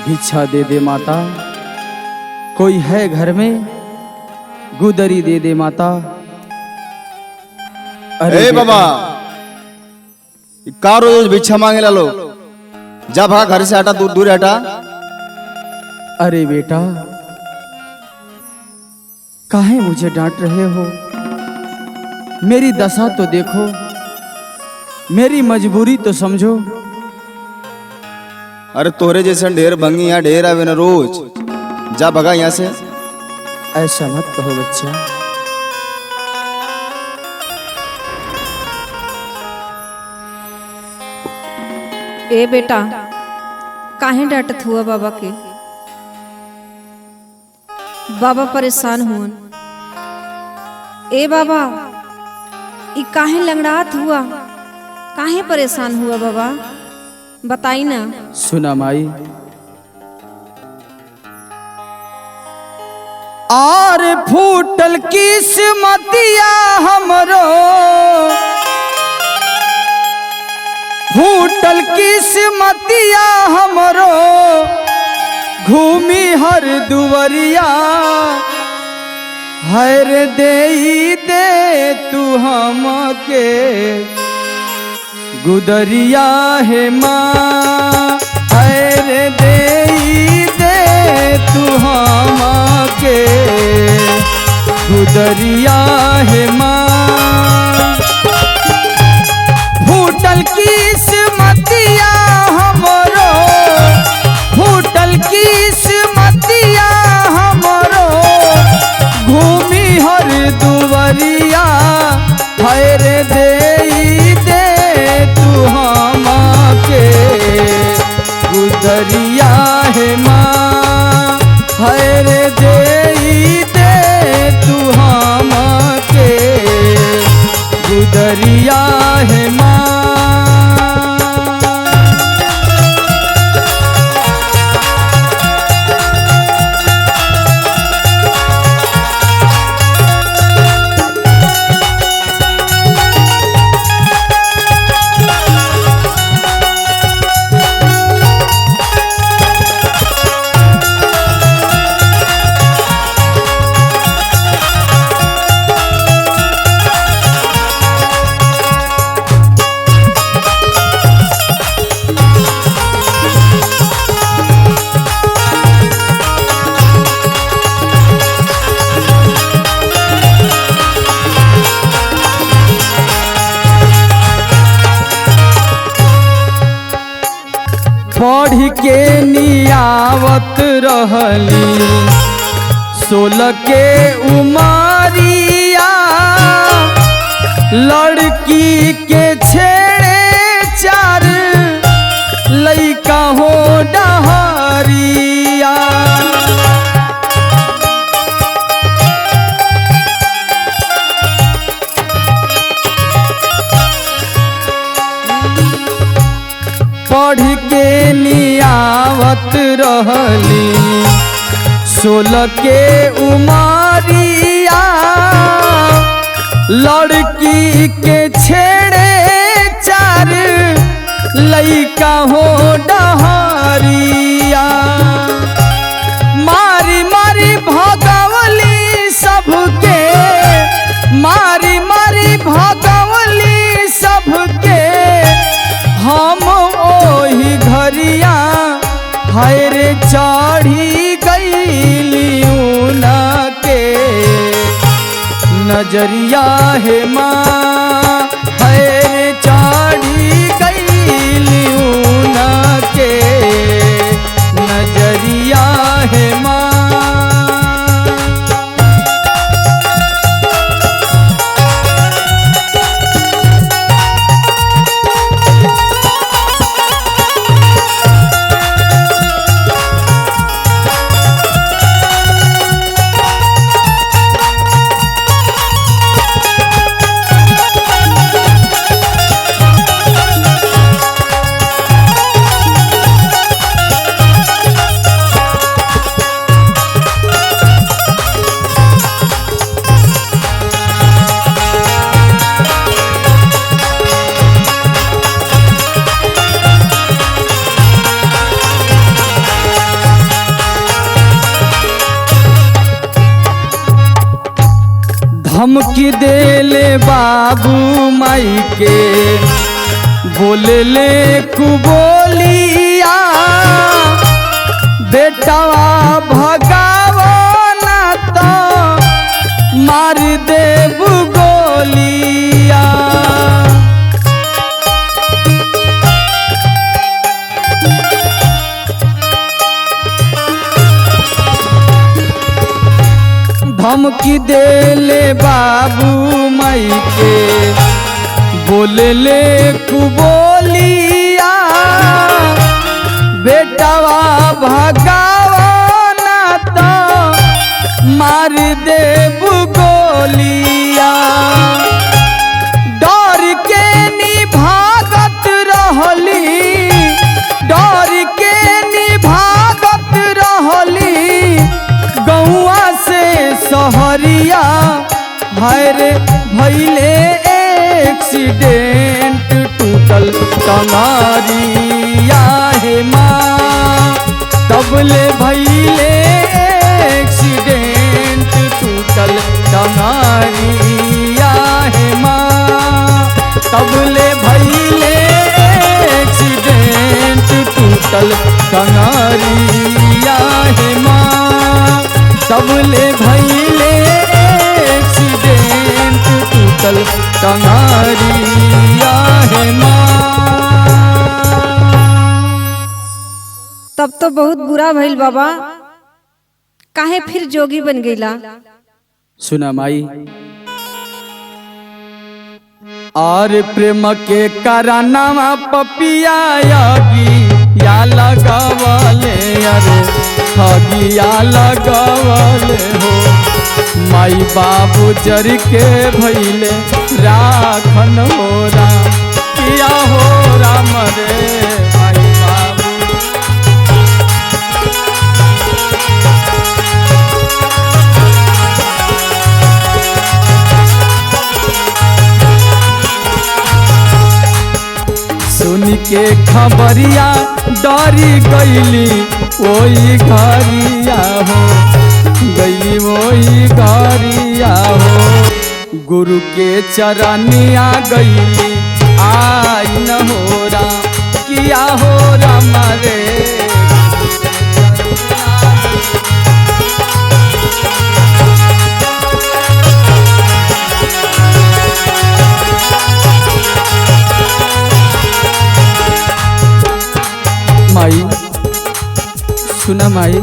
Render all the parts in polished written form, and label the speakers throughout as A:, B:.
A: भिक्षा दे दे माता, कोई है घर में गुदरी दे दे माता। अरे
B: ए बाबा, का रोज भिक्षा मांगे ला लोग? जा भाग घर से, हटा, दूर दूर हटा।
A: अरे बेटा, काहे मुझे डांट रहे हो? मेरी दशा तो देखो, मेरी मजबूरी तो समझो।
B: अरे तोहरे जैसे ढेर भंगी यहाँ ढेर आवे ना रोज, जा भगा यहाँ से।
A: ऐसा मत कहो बच्चा।
C: ए बेटा, काहे डांटत हुआ बाबा के? बाबा परेशान हुअन। ए बाबा, ई काहे लंगड़ात हुआ, काहे परेशान हुआ बाबा, बताई ना।
A: सुना माई, आर फूटल किस्मतिया हमरो, फूटल किस्मतिया हमरो, घूमी हर दुवरिया, हर दे दे तू हमके गुदरिया हे माँ, हर दे दे तू हमके गुदरिया हे माँ। फूटल किस्मतिया हमरो, फूटल किस्मतिया हमरो, घूमी हर दुवरिया, हर दे दे तू हमके गुदरिया हे माँ, हर दे दे तू हमके गुदरिया हे माँ। पढ़ के नियावत रहली 16 के उमरिया, लड़की के छेड़े चार लइका हो डहरिया। पढ़ के नियावत रहली 16 के उमरिया, लड़की के छेड़े चार लइका हो डहरिया। मारी मारी भगवली सबके, मारी मारी भगवली सबके, हम ओही घरिया, हर चढ़ी गईली ऊना के नजरिया हे माँ, हर चढ़ी गईली ऊना के नजरिया हे माँ। धमकी देले बाबू माई के, बोले ले कुबोलिया, बेटावा भगावो ना तो मार देबू गोलिया। धमकी देले बाबू माई के, बोले ले कुबोलिया, बेटावा भगावो ना तो मार देबू गोलिया। डर के निभागत रहली, डर के निभागत रहली, गौआ से सहरिया। हाय रे भैले एक्सीडेंट टूटल टंगरिया हे माँ, तबले भैले एक्सीडेंट टूटल टंगरिया हे माँ, तबले भैले एक्सीडेंट टूटल टंगरिया हे माँ, तबले भैले एक्सीडेंट टूटल टंगरिया हे माँ।
C: तब तो बहुत बुरा भइल बाबा, काहे फिर जोगी बन गईला?
A: सुना माई, और प्रेम के करनवा पपिया यागी या लगवले, अरे हगिया लगवले हो, माई बाबू जर के भैले राखन हो राम, किया हो राम रे माई बाबू। सुन के खबरिया डरी गईली ओई घरिया हो, गईली ओई घरिया हो, गुरु के चरनिया गईली आई न हो राम, किया हो राम रे। माई सुना माई,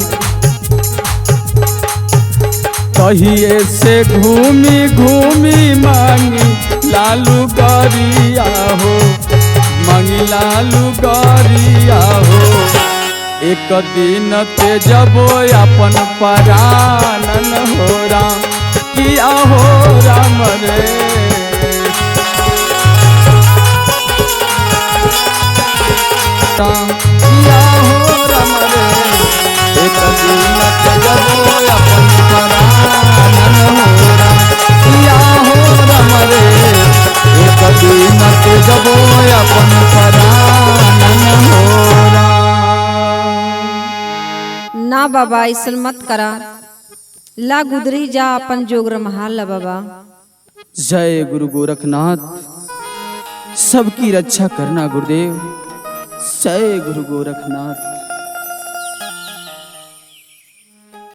A: कहिए से घूमी घूमी मांगी लालू गरिया हो, मांगी लालू गरिया हो, एक दिन ते जबो अपन परानन हो राम, किया हो राम रे। राम किया हो राम रे, एक दिन ते जबो अपन परानन हो राम, किया हो राम रे, एक दिन ते जबो अपन परानन हो राम।
C: ना बाबा, ऐसन मत करा, ला गुदरी जा अपन जोग रमहा ला बाबा।
A: जय गुरु गोरखनाथ, सबकी रक्षा करना गुरुदेव, जय गुरु गोरखनाथ।